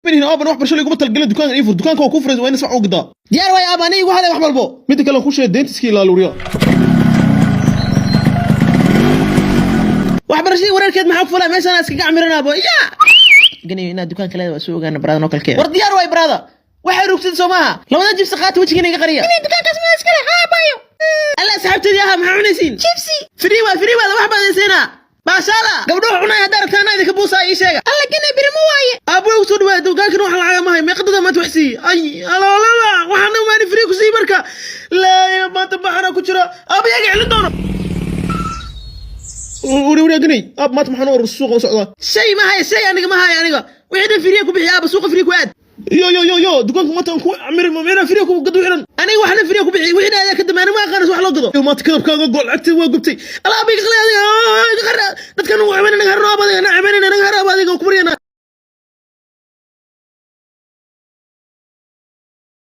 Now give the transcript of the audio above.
Minihin aaban wax barasho laguma talgelin. Dukaanka ii fur, dukaanka waa ku furay, waa in iswax u gadaa. Diyaar waay aaba, aniga igu haday wax walbo. Midda kale ku sheegay, deynta iska ilaaliya. Waxbarashadii wareerkeed maxaa ku falaa? Meeshaan iskaga camiran aabo ya ganayo inaad dukaanka leedahay waa soo ogaana, brother, noo kalkee. War diyaar waay, brother. Waxay rugtid soo maaha? Labada jibsi qaata, wejigiina iga qariya. Inay dukaankaas ma iskale haa bayo. Alla asxaabteedii ahaa, maxaa cunaysiin? Jibsi free waa, free waada wax baad haysiinaa. Baashaala gabdho cunay haddaa rabtaan idinka buusaa, ii sheega. Alla gana birimo waaye. Aabbo, ku soo dhawaada dukaankan. Wax lacaga mahay, meeqadada maanta wax siiyey? Ay alaalala, waxaana maani free ku siiyey. Marka laa maanta baxana ku jira, aabba yaga celin doono. Uri uri ganay, aab, maanta maxaan u suuqa u socdaa? Shay ma haya, shay aniga ma haya. Aniga wixii dhan free ku bixiya aaba, suuqa free ku aad. Yo yo yo yo, dukaanka maanta aan ku amirin ma inaan free ku gado xiran? Aniga waxna free ku bixiy, wixii dhan ka dambeeyay ma aqaan wax loo gado. Yo, maanta kadabkaaga gol lacagteed waa gubtay. Alaaba iga qalay adiga, iga qara dadkan ugu cabanay naga harno aaba, adiga na cabanay naga haro aaba, adiga ku baryana.